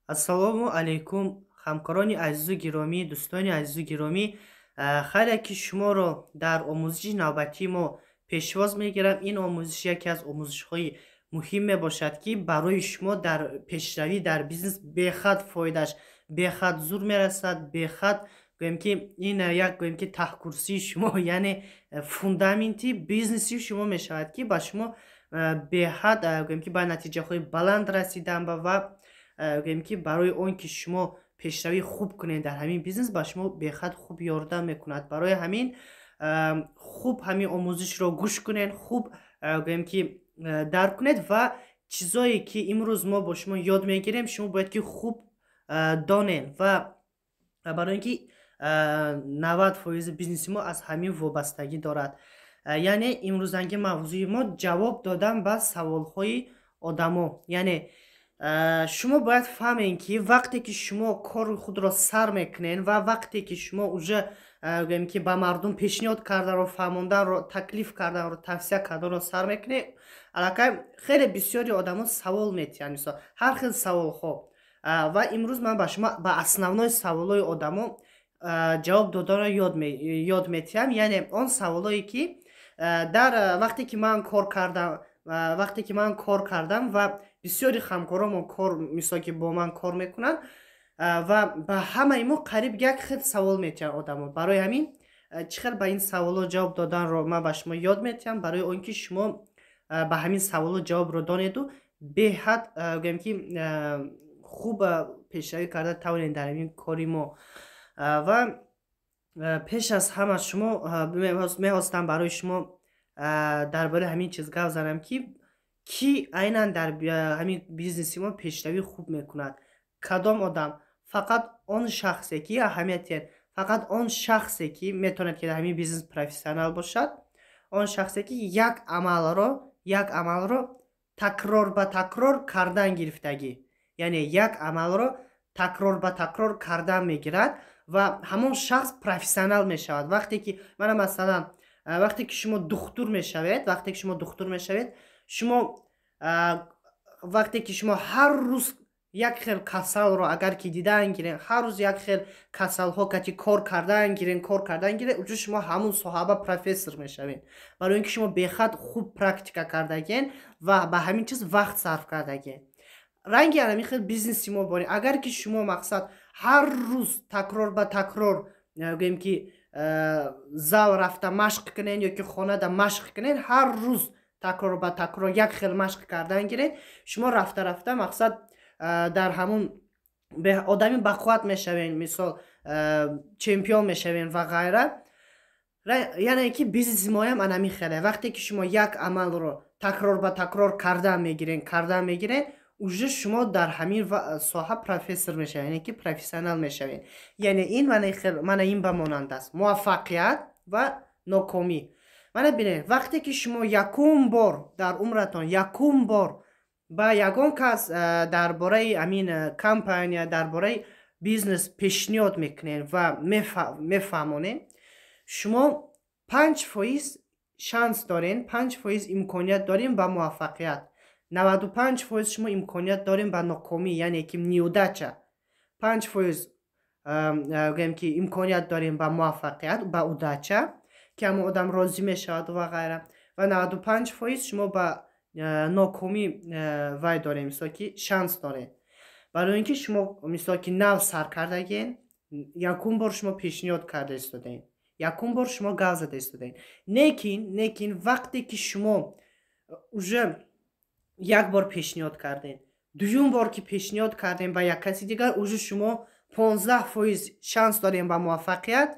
Ассалому алайкум, ҳамкорони азизу гиромӣ, дӯстони азизу гиромӣ. Хайре ки шуморо дар омӯзиши навбатии мо пешвоз мегирам. Ин омӯзиш яке аз омӯзишҳои муҳим мебошад, ки барои шумо дар пешравӣ дар бизнес бехад фоидаш, бехад зур мерасад, бехад гӯем ки ин як, гӯем ки, таҳкурсии шумо, яъне фундаменти бизнеси шумо мешавад, ки ба шумо беҳад, гӯем ки, ба натиҷаҳои баланд расидан ва, гӯем ки, барои он ки шумо пешравӣ хуб кунед дар ҳамин бизнес, ба шумо бехад хуб ёрдам мекунад. Барои ҳамин хуб ҳамин омӯзишро гӯш кунед, хуб, гӯем ки, дарк кунед ва чизое ки имрӯз мо бо шумо ёд мегирем, шумо бояд ки хуб донед ва барои ин ки 90 фоизи бизнеси мо аз ҳамин вобастагӣ дорад. Яъне имрӯзанги мавзӯи мо ҷавоб додан ба саволҳои одамо. Яъне шумо бояд фаҳмед, ки вақте ки шумо кори худро сар мекунед ва вақте ки шумо уже, гӯем ки, ба мардум пешниҳод карданро, фаҳмонданро, таклиф карданро, тавсия карданро сар мекунед, аллакай хеле бисёри одамо савол метиҳанд, мисол, ҳар хел саволҳо. Ва имрӯз ман ба шумо ба основной саволҳои одамо ҷавоб доданро ёд метиҳам, яъне он саволое ки дар вақте ки ман кор кардам, вақте ки ман кор кардам ва бисёри ҳамкоромон кор, мисол, ки бо ман кор мекунанд ва ба ҳамаи мо қариб як хел савол метиҳанд одамо. Барои ҳамин чӣ хел ба ин саволҳо ҷавоб доданро ман ба шумо ёд метиҳам, барои он ки шумо ба ҳамин саволҳо ҷавобро донеду беҳад, гӯем ки, хуб пешравӣ карда тавонед дар ҳамин кори мо. Ва пеш аз ҳама шумо мехостам барои шумо дар бораи ҳамин чиз гап занам, ки кӣ айнан дар ҳамин бизнеси мо пешравӣ хуб мекунад, кадом одам. Фақат он шахсе ки, аҳамият диҳед, фақат он шахсе ки метавонад ки дар ҳамин бизнес профессионал бошад, он шахсе ки як амалро такрор ба такрор кардан гирифтагӣ, яъне як амалро такрор ба такрор кардан мегирад ва ҳамон шахс профессионал мешавад. Вақте ки мана, масалан, вақте ки шумо духтур мешавед, вақте ки шумо духтур мешавед, шумо вақте ки шумо ҳар рӯз як хел касалро агар ки дидан гирен, ҳар рӯз як хел касалҳо кати кор кардан гирен, кор кардан гирен, уже шумо ҳамун соҳаба профессор мешавед, барои ин ки шумо бехад хуб практика кардаген ва ба ҳамин чиз вақт сарф кардаген. Ранги ҳамин хел бизнеси мо борем. Агар ки шумо, мақсад, ҳар рӯз такрор ба такрор, гӯем ки, зал рафта машқ кунен ё ки хонада машқ кунен, ҳар рӯз такрор ба такрор як хел машқ кардан гиред, шумо рафта рафта, мақсад, дар ҳамун одами бақувват мешавен, мисол, чемпион мешавен ва ғайра. Яъне ки бизнеси моям анамин хеле. Вақте ки шумо як амалро такрор ба такрор кардан мегирен, кардан мегирен, уже шумо дар ҳамин соҳа профессор мешавед, яъне ки профессионал мешавед. Яъне ин мана ин ба монанд аст муваффақият ва нокомӣ. Мана бинед, вақте ки шумо якум бор дар умратон, якум бор ба ягон кас дар бораи ҳамин компания, дар бораи бизнес пешниҳод мекунед ва мефаҳмонед, шумо 5% шанс дорен, 5% имконият дорем ба муваффақият, 95% шумо имконият дорем ба нокомӣ, яъне ки неудача. 5%, гӯем ки, имконият дорем ба муваффақият, ба удача, ки ҳамон одам розӣ мешавад ва ғайра, ва 95% шумо ба нокомӣ вай дорем, мисол ки, шанс дорем, барои ин ки шумо, мисол ки, нав сар кардаген, якум бор шумо пешниҳод карда истодаед, якум бор шумо гап зада истодаед. Некин вақте ки шумо уже як бор пешниҳод кардем, дуюм бор ки пешниҳод кардем ба як каси дигар, уже шумо 15% шанс дорем ба муваффақият,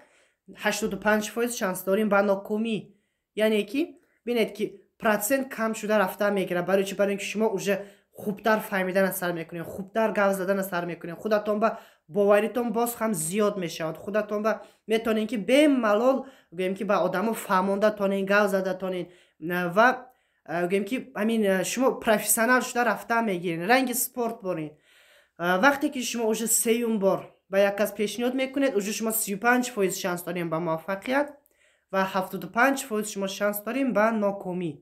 85% шанс дорем ба нокомӣ. Яъне ки бинед, ки процент кам шуда рафта мегирад. Барои чи? Барои ин ки шумо уже хубтар фаҳмидана сар мекунед, хубтар гап задана сар мекунед, худатон ба боваритон боз ҳам зиёд мешавад, худатон ба метавонед ки бемалол, гӯем ки, ба одамо фаҳмонда тонед, гап зада тонед ва, гӯем ки, ҳамин шумо профессионал шуда рафта мегиред. Ранги спорт боред. Вақте ки шумо уже сеюм бор ба як кас пешниҳод мекунед, уже шумо 35% шанс дорем ба муваффақият ва 75% шумо шанс дорем ба нокомӣ.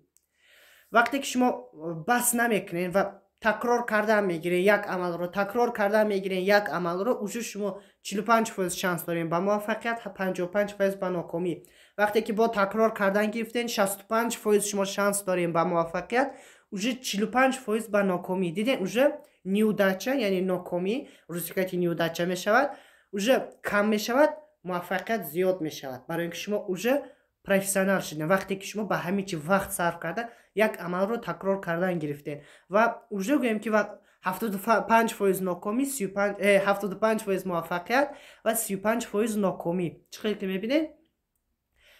Вақте ки шумо бас намекунед ва Такрор кардан мегирен як амалро, такрор кардан мегирен як амалро, уже шумо 45% шанс дорем ба муваффақият, 55% ба нокомӣ. Вақте ки бо такрор кардан гирифтен, 65% шумо шанс дорем ба муваффақият, уже 45% ба нокомӣ. Диден, уже неудача, яъне нокомӣ, русикати неудача мешавад, уже кам мешавад, муваффақият зиёд мешавад, барои ин ки шумо уже профессионал шудем. Вақте ки шумо ба ҳамин чи вақт сарф карда як амалро такрор кардан гирифтем ва уже гӯем ки 75% нокомӣ, 75% муваффақият ва 35% нокомӣ. Чӣ хел ки мебинед,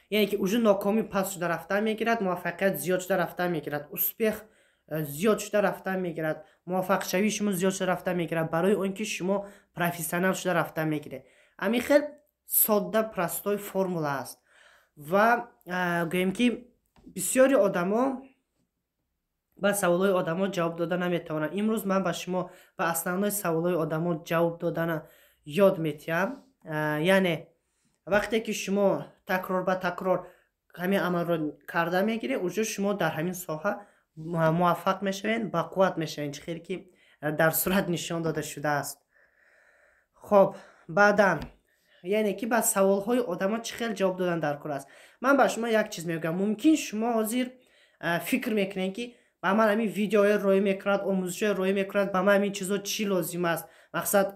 яъне ки уже нокомӣ паст шуда рафтан мегирад, муваффақият зиёд шуда рафтан мегирад, успех зиёд шуда рафтан мегирад, муваффақшавии шумо зиёд шуда рафтан мегирад, барои он ки шумо профессионал шуда рафтан мегиред. Ҳамин хел содда, простой формула аст. Ва гӯем ки бисёри одамо ба саволҳои одамо ҷавоб дода наметавонанд. Имрӯз ман ба шумо ба основной саволҳои одамо ҷавоб додана ёд метиҳам. Яъне вақте ки шумо такрор ба такрор ҳамин амалро карда мегиред, уже шумо дар ҳамин соҳа муваффақ мешавед, бақувват мешавед, чӣ хеле ки дар сурат нишон дода шудааст. Хоб, баъдан яъне ки ба саволҳои одамо чӣ хел ҷавоб додан дар кор аст. Ман ба шумо як чиз мегӯям. Мумкин шумо ҳозир фикр мекунед, ки ба ман ҳамин видеои роӣ мекунад, омӯзишҳои роӣ мекунад, ба ман ҳамин чизо чӣ лозим аст. Мақсад,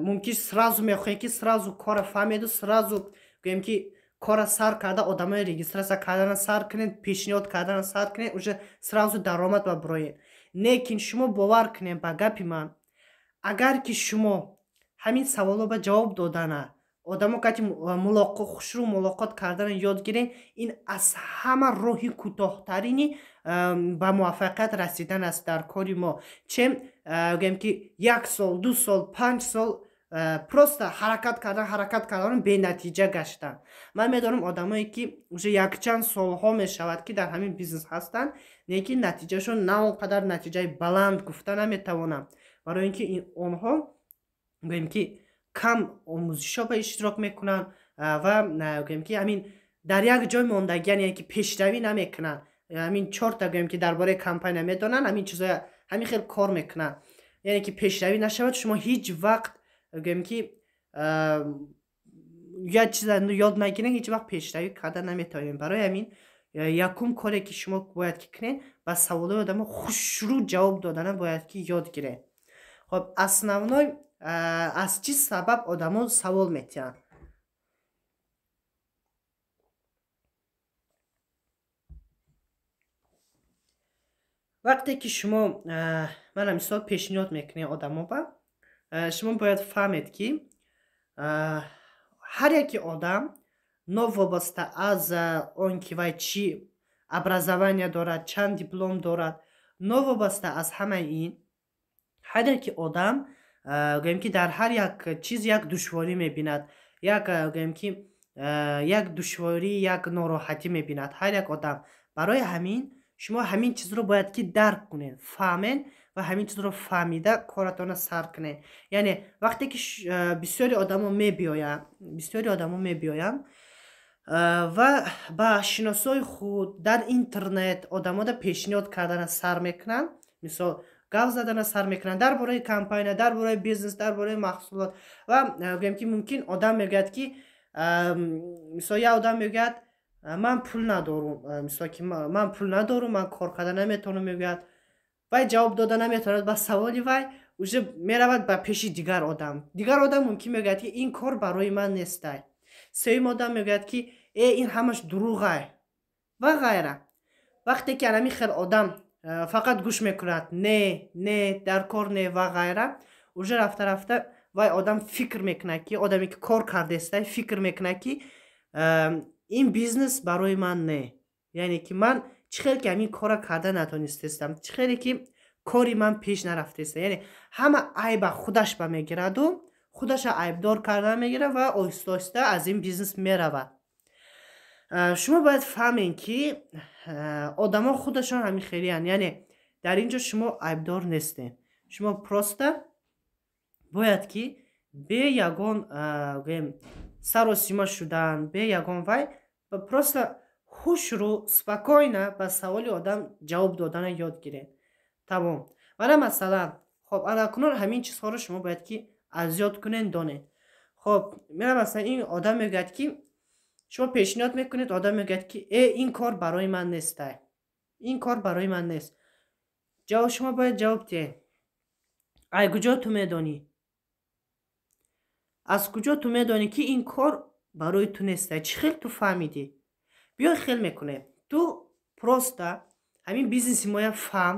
мумкин сразу мехоҳед, ки сразу кора фаҳмеду сразу гӯем ки кора сар карда, одамои регистрация кардана сар кунед, пешниҳод кардана сар кунед, уже сразу даромад ба бироед. Лекин шумо бовар кунед ба гапи ман, агар ки шумо ҳамин саволҳо ба ҷавоб додана, одамо кати хушрӯ мулоқот кардана ёд гиред, ин аз ҳама роҳи кӯтоҳтарини ба муваффақият расидан аст дар кори мо, чем гӯем ки як сол, 2 сол, 5 сол просто ҳаракат кардан, ҳаракат кардан, бенатиҷа гаштан. Ман медонам одамое ки уже якчанд солҳо мешавад, ки дар ҳамин бизнес ҳастанд, лекин натиҷашон на он қадар натиҷаи баланд гуфта наметавонам, барои ин ки онҳо гӯем ки кам омӯзишҳо ба иштирок мекунанд ва гӯем ки ҳамин дар як ҷой мондагиан, яъне ки пешравӣ намекунанд. Ҳамин чорта гӯем ки дар бораи компания медонанд, ҳамин чизоя ҳамин хел кор мекунанд, яъне ки пешравӣ нашавад. Шумо ҳеҷ вақт гӯем ки як чиза ёд нагиред, ҳеҷ вақт пешравӣ карда наметавонед. Барои ҳамин якум коре ки шумо бояд ки кунед, ба саволҳои одамо хушрӯ ҷавоб додана бояд ки ёд гиред. Хоб, основной аз чӣ сабаб одамо савол метиҳанд? Вақте ки шумо, мана мисол, пешниҳод мекунед одамо ба, шумо бояд фаҳмед, ки ҳар яке одам, новобаста аз он ки вай чӣ образование дорад, чанд диплом дорад, новобаста аз ҳамаи ин, ҳар яке одам гӯем ки дар ҳар як чиз як душворӣ мебинад, як гӯем ки як душворӣ, як нороҳатӣ мебинад ҳар як одам. Барои ҳамин шумо ҳамин чизро бояд ки дарк кунед, фаҳмед ва ҳамин чизро фаҳмида коратонро сар кунед. Яъне вақте ки бисёри одамо мебиёянд, бисёри одамо мебиёянд ва ба шиносои худ дар интернет одамода пешниҳод кардана сар мекунанд, мисол, гап задана сар мекунанд дар бораи компания, дар бораи бизнес, дар бораи маҳсулот. Ва гӯем ки мумкин одам мегӯяд ки, мисол, як одам мегӯяд: «Ман пул надорум», мисол ки «Ман пул надорум, ман кор карда наметавонам», мегӯяд. Вай ҷавоб дода наметавонад ба саволи вай, уже меравад ба пеши дигар одам. Дигар одам мумкин мегӯяд, ки ин кор барои ман нестай. Сеюм одам мегӯяд, ки э, ин ҳамаш дурӯғай ва ғайра. Вақте ки анами хел одам фақат гӯш мекунад: «Не, не, дар кор не» ва ғайра, уже рафта рафта вай одам фикр мекунад, ки одаме ки кор кардестай фикр мекунад, ки ин бизнес барои ман не, яъне ки ман чӣ хел ки ҳамин корра карда натонистестам, чӣ хеле ки кори ман пеш нарафтеста. Яъне ҳама айба худаш ба мегираду худаша айбдор карда мегирад ва оҳиста оҳиста аз ин бизнес меравад. Шумо бояд фаҳмед, ки одамо худашон ҳамин хелиянд, яъне дар ин ҷо шумо айбдор нестед. Шумо просто бояд ки бе ягон гӯем саросима шудан, бе ягон вай, просто хушрӯ, спокойно ба саволи одам ҷавоб додана ёд гиред, тамом. Мана масалан, хоб, анакунон ҳамин чизҳоро шумо бояд ки аз ёд кунед, донед. Хоб, мена масалан, ин одам мегӯяд, ки шумо пешниҳод мекунед, одам мегӯяд, ки э, ин кор барои ман нестай, ин кор барои ман нест. Ҷавоб, шумо бояд ҷавоб диҳед: ай куҷо ту медонӣ, аз куҷо ту медонӣ, ки ин кор барои ту нестай? Чӣ хел ту фаҳмидӣ? Биё, хел мекунем: ту просто ҳамин бизнеси моя фаҳм,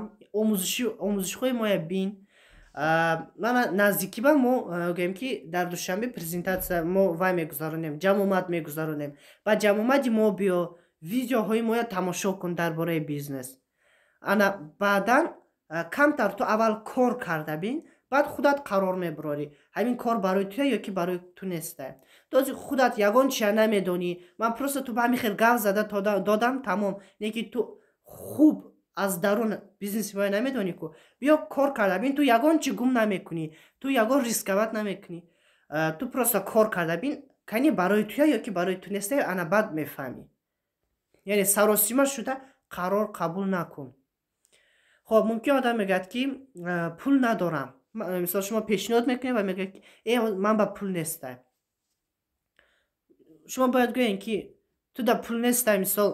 омӯзишҳои моя бин. Мана, наздикиба мо гӯем, ки дар Душанбе презентатсия мо вай мегузаронем, ҷамъомад мегузаронем. Ба ҷамъомади мо биё, видеоҳои моя тамошо кун дар бораи бизнес. Ана баъдан камтар ту аввал кор карда бин, баъд худат қарор мебарорӣ, ҳамин кор барои туя ё ки барои ту неста. Този худат ягон чия намедонӣ. Ман просто ту ба ҳамин хел гав зада додам, тамом. Не ки ту хуб аз дарун бизнеси моя намедонӣ ку. Биё, кор карда бин, ту ягон чи гум намекунӣ, ту ягон рисковать намекунӣ. Ту просто кор карда бин, кани барои туя ё ки барои ту неста, ана баъд мефаҳмӣ. Яъне саросима шуда қарор қабул накун. Хоб, мумкин одам мегӯяд, ки пул надорам. Мисол, шумо пешниҳод мекунед ва мегӯяд, ки э, ман ба пул нестай. Шумо бояд гӯед, ки ту да пул нестай, мисол,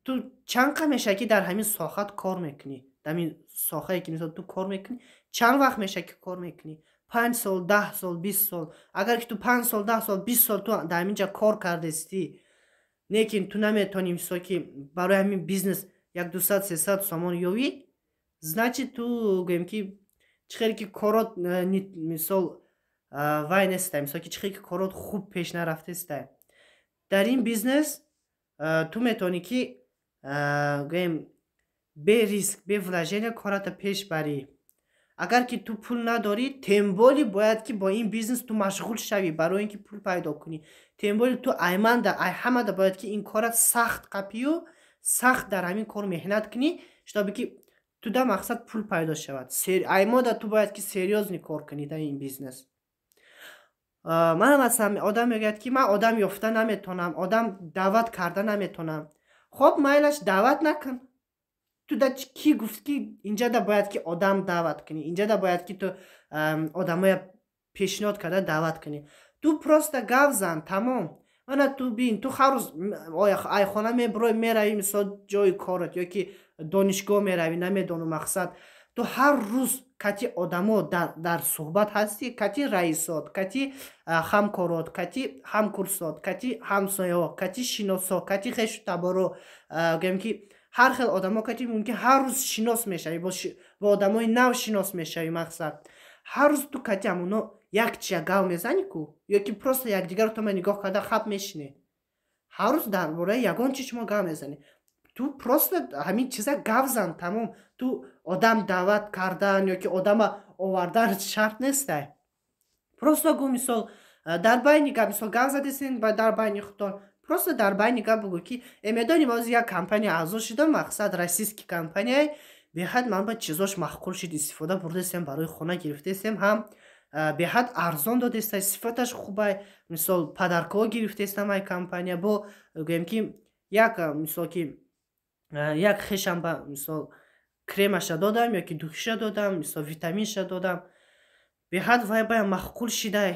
ту чанд қад мешавад, ки дар ҳамин соҳат кор мекунӣ? Дар ҳамин соҳае, ки мисол ту кор мекунӣ, чанд вақт мешавад, ки кор мекунӣ? 5 сол, 10 сол, 20 сол? Агар ки ту 5 сол, 10 сол, 20 сол ту дар ҳамин ҷа кор кардастӣ, лекин ту наметавонӣ, мисол, ки барои ҳамин бизнес як 200, 300 сомон ёвӣ, значит, ту, гӯем, ки чӣ хеле ки корот мисол вай нестай, мисол, ки чӣ хеле ки корот хуб пеш нарафтестай. Дар ин бизнес ту метавонӣ, ки, гӯем, бе риск, бе вложения кората пеш барӣ. Агар ки ту пул надорӣ, тем более бояд ки бо ин бизнес ту машғул шавӣ, барои ин ки пул пайдо кунӣ. Тем более ту айманда, ай ҳамада бояд ки ин корат сахт қапию, сахт дар ҳамин кор меҳнат кунӣ, чтобы ки ту да мақсад пул пайдо шавад. Аймода ту бояд ки серьёзно кор кунӣ дар ин бизнес. Ман масалан, одам мегӯяд, ки ман одам ёфта наметавонам, одам даъват карда наметавонам. Хоб, майлаш, даъват накун. Ту да кӣ гуфт, ки инҷада бояд ки одам даъват кунӣ, инҷада бояд ки ту одамоя пешниҳод карда даъват кунӣ? Ту просто гав зан, тамом. Мана, ту бин, ту ҳар рӯз айхона мебурой, меравӣ, мисол, ҷои корот ё ки донишгоҳ меравӣ, намедонам, мақсад, ту ҳар рӯз кати одамо дар суҳбат ҳастӣ, кати раисот, кати ҳамкорот, кати ҳамкурсот, кати ҳамсояҳо, кати шиносо, кати хешу таборо, гӯем, ки ҳар хел одамо кати мумкин ҳар рӯз шинос мешавӣ, бо одамои нав шинос мешавӣ. Мақсад, ҳар рӯз ту кати ҳамоно як чия гав мезанӣ ку ё ки просто якдигарро тома нигоҳ карда хаб мешинед? Ҳар рӯз дар бораи ягон чи шумо гав мезанед. Ту просто ҳамин чиза гав зан, тамом. Ту одам даъват кардан ё ки одама овардан шарт нестай. Просто гӯ, мисол, дар байни гап, мисол, гав задесен дар байни худтон, просто дар байни гап бугӯ, ки э, медонӣ, ози як компания аъзо шудам, мақсад, российский компания, беҳад ман ба чизош маъқул шуд, истифода бурдесем, барои хона гирифтесем, ҳам беҳад арзон додеста, сифаташ хубай, мисол, подаркаҳо гирифтестам ай компания. Бо, гӯем, ки як, мисол, ки як хешам ба, мисол, кремаша додам ё ки духиша додам, мисол, витаминша додам, беҳад вай бая маъқул шидай.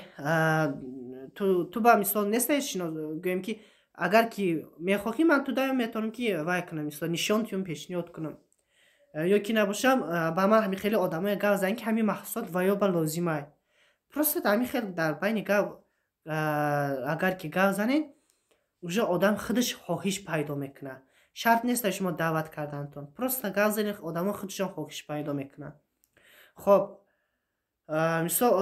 Ту ба, мисол, нестай шинос, гӯем, ки агар ки мехоҳӣ, ман ту даём метавонам, ки вай кунам, мисол, нишон тиём, пешниҳод кунам, ё ки набошам, ба ман ҳамин хеле одамое гав зан, ки ҳамин маҳсулот ваё ба лозимай. Просто ҳамин хел дар байни гав агар ки гав занед, уже одам худаш хоҳиш пайдо мекунад. Шарт нест шумо даъват кардантон, просто гав занед, одамо худашон хоҳиш пайдо мекунанд. Хоб, мисол,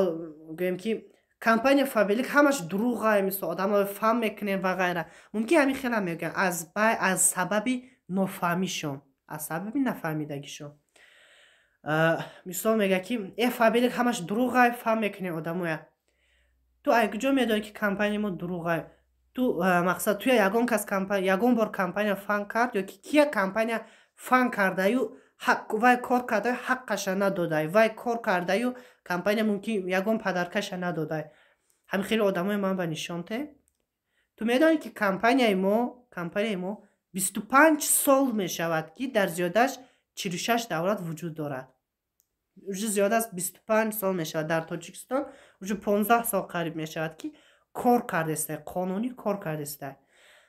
гӯем, ки компания Фаберлик ҳамаш дурӯғай, мисол, одамо фаҳм мекунем ва ғайра. Мумкин ҳамин хела мегӯянд аз сабаби нофаҳмишон, аз сабаби нафаҳмидагишон. Мисол, мегӯяд, ки э, Фаберлик ҳамаш дурӯғай, фаҳм мекунем одамоя. Ту ай куҷо медонӣ, ки компания мо дурӯғай? Ту, мақсад, туя ягон кас, ягон бор компания фан кард ё ки кия компания фан кардаю, вай кор кардаю, ҳаққаша надодай, вай кор кардаю, компания мумкин ягон подаркаша надодай? Ҳамин хеле одамои ман ба нишонте. Ту медонӣ, ки компанияи мо 25 сол мешавад, ки дар зиёдаш 46 давлат вуҷуд дорад. Уже зиёда аз 25 сол мешавад дар Тоҷикистон, уже 15 сол қариб мешавад, ки кор кардестай, қонунӣ кор кардестай.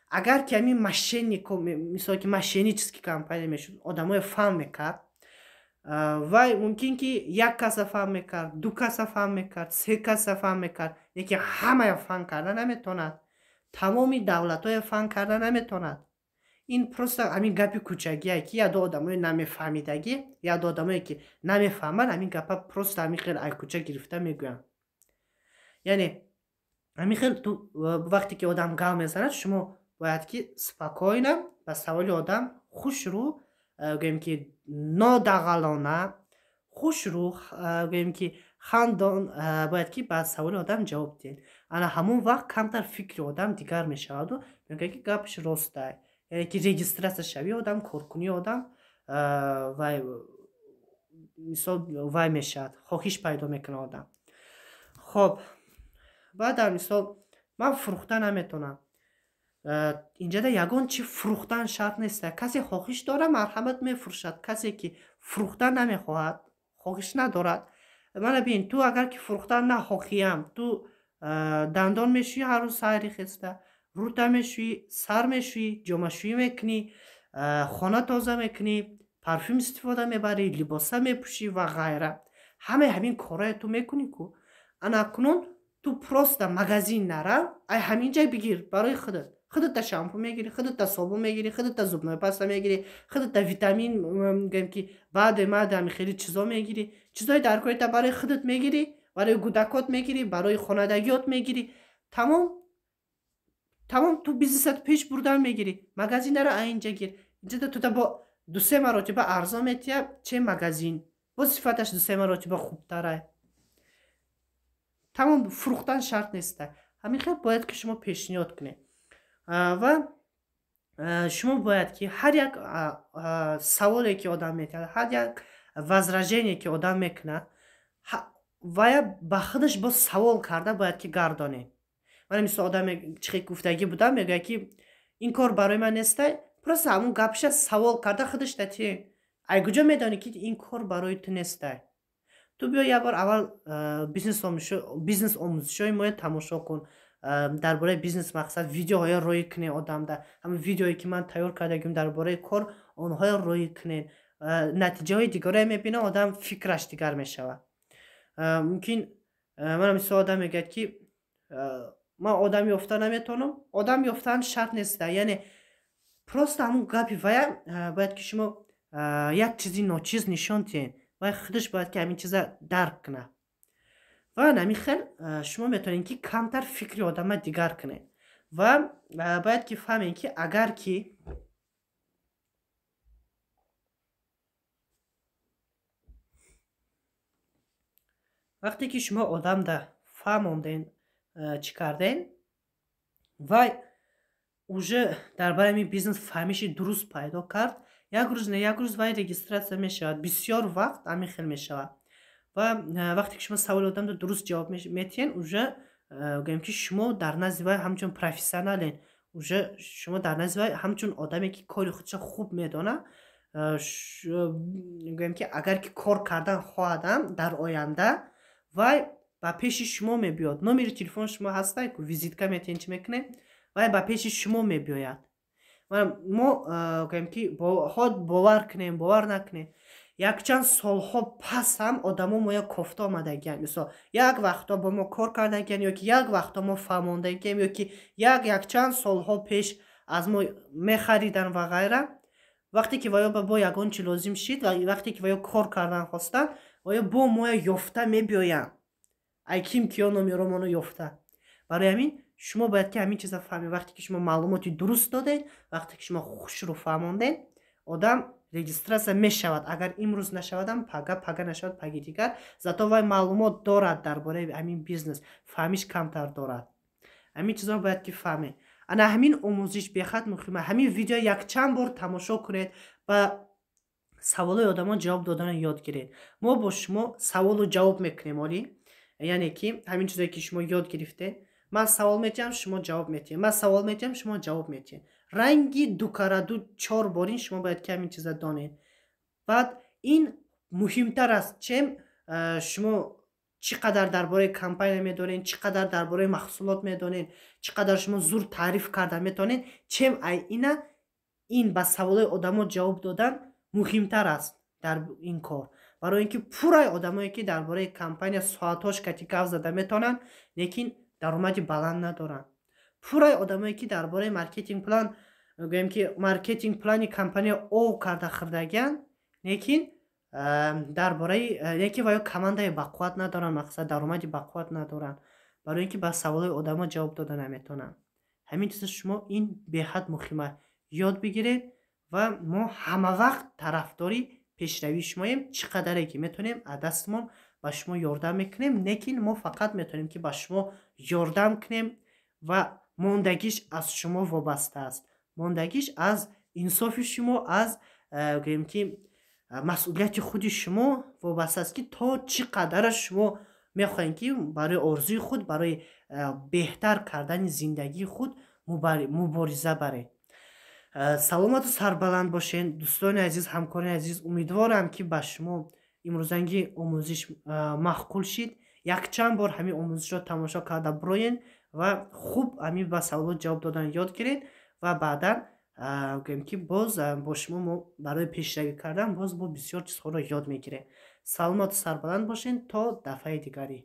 Агар ки ҳамин мошеннико, мисол ки мошеннический компания мешуд, одамое фаҳм мекард, вай мумкин ки як каса фаҳм мекард, ду каса фаҳм мекард, се каса фаҳм мекард, лекин ҳамая фаҳм карда наметавонад, тамоми давлатҳое фаҳм карда наметавонад. Ин просто ҳамин гапи кӯчагие, ки яду одамои намефаҳмидагӣ, яду одамое ки намефаҳманд, ҳамин гапа просто ҳамин хел ай кӯча гирифта мегӯянд. Яъне ҳамин хел ту вақте ки одам гап мезанад, шумо бояд ки спокойно ба саволи одам хушрӯ, гӯем ки нодағалона, хушрӯ, гӯем ки хандон бояд ки ба саволи одам ҷавоб диҳед. Ана ҳамон вақт камтар фикри одам дигар мешаваду мегӯяд, ки гапаш ростай. Яъне ки регистрация шавии одам, коркунии одам вай мисол вай мешавад, хоҳиш пайдо мекунад одам. Хоб, баъд дар мисол ман фурӯхта наметавонам. Инҷода ягон чи фурӯхтан шарт нест. Касе хоҳиш дорад, марҳамат, мефурӯшад. Касе ки фурӯхтан намехоҳад, хоҳиш надорад, мана бин, ту агар ки фурӯхтан нахоҳиям, ту дандон мешӯӣ ҳар рӯз саҳари хеста, рӯта мешӯӣ, сар мешӯӣ, ҷомашӯӣ мекунӣ, хона тоза мекунӣ, парфюм истифода мебарӣ, либоса мепӯшӣ ва ғайра. Ҳамаи ҳамин корҳое ту мекунӣ ку. Ана акнун ту просто магазин нарав, ай ҳамин ҷай бигир барои худат. Худата шампун мегирӣ, худата собун мегирӣ, худата зубной паста мегирӣ, худата витамин, гӯем ки баъде маъде ҳами хеле чизо мегирӣ, чизои даркорита барои худат мегирӣ, барои кӯдакот мегирӣ, барои хонадагиёт мегирӣ. Тамом, тамом, ту бизнесат пеш бурдан мегирӣ. Магазин нара, а инҷа гир. Инҷода тута бо дусе маротиба арзон метиҳа, че магазин, бо сифаташ дусе маротиба хубтара. Тамом, фурӯхтан шарт неста. Ҳамин хел бояд ки шумо пешниҳод кунед. Ва шумо бояд ки ҳар як саволе ки одам метиҳад, ҳар як возражение ки одам мекунад, вая ба худаш боз савол карда бояд ки гардонед. Мана мисол одаме чихе гуфтагӣ будам, мегӯяд ки ин кор барои ман нестай. Просто ҳамун гапша савол карда худаш татиҳ: ай куҷо медонӣ, ки ин кор барои ту нестай? Ту биё як бор аввал бизнес омӯзишҳои моя тамошо кун, дар бораи бизнес, мақсад, видеоҳоя роӣ кунед одамда. Ҳамин видеое ки ман тайёр кардагим дар бораи кор, онҳоя роӣ кунед. Натиҷаҳои дигаре мебинад одам, фикраш дигар мешавад. Мумкин мана мисол одам мегӯяд, ки ман одам ёфта наметавонам. Одам ёфтан шарт неста. Яъне просто ҳамун гапи вая бояд ки шумо як чизи ночиз нишон диҳед, вай худаш бояд ки ҳамин чиза дарк кунад. Ва ҳамин хел шумо метавонед, ки камтар фикри одама дигар кунед. Ва бояд ки фаҳмед, ки агар ки вақте ки шумо одамда фаҳмонден, чӣ карден, вай уже дар бораи ҳамин бизнес фаҳмиши дуруст пайдо кард, як рӯз не як рӯз вай регистрация мешавад. Бисёр вақт ҳамин хел мешавад. Ва вақте ки шумо саволи одамро дуруст ҷавоб метиҳен, уже гӯем ки шумо дар назди вай ҳамчун профессионален, уже шумо дар назди вай ҳамчун одаме ки кори худша хуб медонад, гӯем ки агар ки кор кардан хоҳадам дар оянда, вай ба пеши шумо мебиёд. Номери телефони шумо ҳастай ку, визитка метиҳен, чӣ мекунем, вай ба пеши шумо мебиёяд. Мо гӯем ки хоҳ бовар кунем, бовар накунем, якчанд солҳо пас ҳам одамо моя кофта омадагиянд. Мисол, як вақтҳо бо мо кор кардагиянд, ё ки як вақтҳо мо фаҳмондагием, ё ки якчанд солҳо пеш аз мо мехаридан ва ғайра. Вақте ки ваё бо ягон чи лозим шид ва вақте ки ваё кор кардан хостанд, ваё бо моя ёфта мебиёянд. Ай ким киё номеромоно ёфта. Барои ҳамин шумо бояд ки ҳамин чиза фаҳмед. Вақте ки шумо маълумоти дуруст додед, вақте ки шумо хушрӯ фаҳмондед, одам регистрация мешавад. Агар имрӯз нашавадам, пага, пага нашавад, паги дигар. Зато вай маълумот дорад дар бораи ҳамин бизнес, фаҳмиш камтар дорад. Ҳамин чизро бояд ки фаҳмед. Ана ҳамин омӯзиш бехад муҳима. Ҳамин видео якчанд бор тамошо кунед ва саволои одамон ҷавоб доданро ёд гиред. Мо бо шумо саволу ҷавоб мекунем олӣ. Яъне ки ҳамин чизое ки шумо ёд гирифтед, ман савол метиҳам, шумо ҷавоб метиҳед, ман савол метиҳам, шумо ҷавоб метиҳед. Ранги дукараду чор борин шумо бояд ки ҳамин чиза донед. Баъд ин Муҳимтар аст, чем шумо чӣ қадар дар бораи компания медонед, чӣ қадар дар бораи маҳсулот медонед, чӣ қадар шумо зур таъриф карда метавонед, чем ай ина ин ба саволои одамо ҷавоб додан муҳимтар аст дар ин кор. Барои ин ки пурраи одамое, ки дар бораи компания соатҳош кати гап зада метавонанд, лекин даромади баланд надоранд. Пурраи одамое, ки дар бораи маркетинг план, гӯем ки маркетинг плани компания ов карда хӯрдагианд, лекин дар бораи лекин ва ё командаи бақувват надоранд, мақсад, даромади бақувват надоранд, барои ин ки ба саволои одамо ҷавоб дода наметавонанд. Ҳамин чиза шумо ин беҳад муҳима, ёд бигиред. Ва мо ҳамавақт тарафдори пешравии шумоем. Чӣ қадаре ки метавонем, аз дастмон ба шумо ёрдам мекунем, лекин мо фақат метавонем, ки ба шумо ёрдам кунем ва мондагиш аз шумо вобаста аст, мондагиш аз инсофи шумо, аз гӯем ки масъулияти худи шумо вобаста аст, ки то чӣ қадара шумо мехоҳем, ки барои орзуи худ, барои беҳтар кардани зиндагии худ мубориза баред. Саломату сарбаланд бошед, дӯстони азиз, ҳамкорони азиз. Умедворам, ки ба шумо имрӯзанги омӯзиш маъқул шид. Якчанд бор ҳамин омӯзишро тамошо карда бироен ва хуб ҳамин ба саволот ҷавоб додан ёд гиред ва баъдан гӯем ки боз бо шумо мо барои пешравӣ кардан боз бо бисёр чизҳоро ёд мегирем. Саломату сарбаланд бошед, то дафъаи дигарӣ.